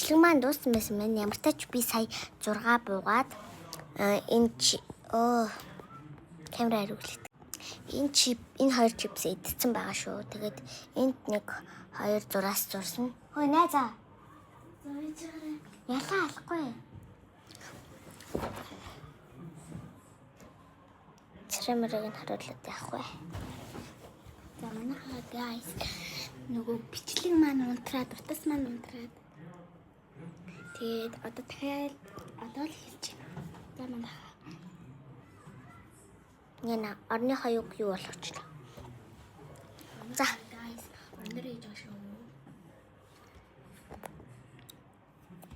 Бичлэг маань дууссан байсан байна. Ямар ч тач би сая 6 буугаад энэ чи оо камера хариулт. Энэ чип энэ хоёр чипс идсэн байгаа шүү. Тэгээд энд нэг 2 зураас зурсан. Хөөе найзаа. Ялаа алахгүй. Цэрэмэрийг нь хариулаад явах вэ? За манайхаа guys нөгөө бичлэг маань унтраад утас маань унтраад тэгээд одоо дахиад одоо л хэлж байна. За манайхаа Яна орны хоёуг юу болгочлоо. За. Guys өндөр хийж байгаа шүү.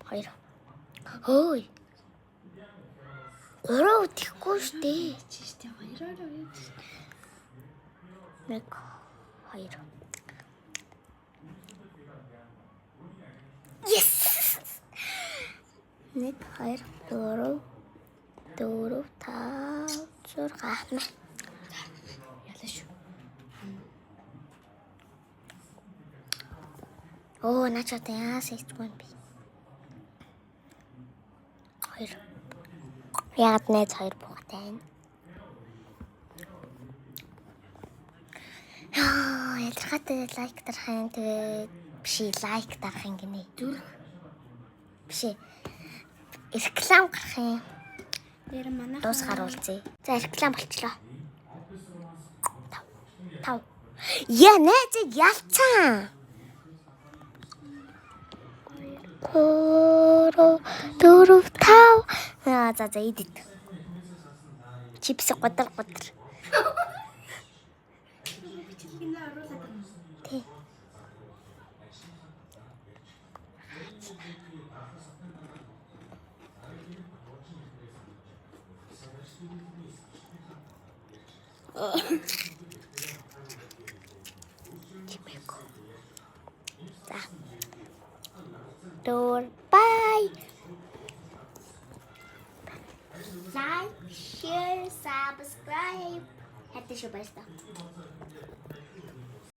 Хоёр. Хөөе. Гурав тэхгүй шүү дээ. Чи штэ хоёроор хийж. Нэг хоёр. Yes. Нэг хоёр дөрөв дөрөв тав зургаа. Ялаа шүү. Оо наа ч одоо яас хийхгүй юм бэ? Хоёр. Яагаад найз хоёр буугатай байна? Яа, ялгархаатай лайк дарах юм тэгээд биш лайк дарах юм гинэ. Зүрх Биш ээ. Реклам гарах юм. дээр манайхаа Дуус харуулзээ. За реклам болчлоо. Тав. Тав. Яа, найзыг ялцсан. Гурав, дөрөв, тав. Аа, за за ид ид. Чипс гудар гудар. Бичлэг нь оруулаад байна. Тий. Чимээгүй. За. Дор бай. Like, share, subscribe. Хайртай шүү баярлалаа.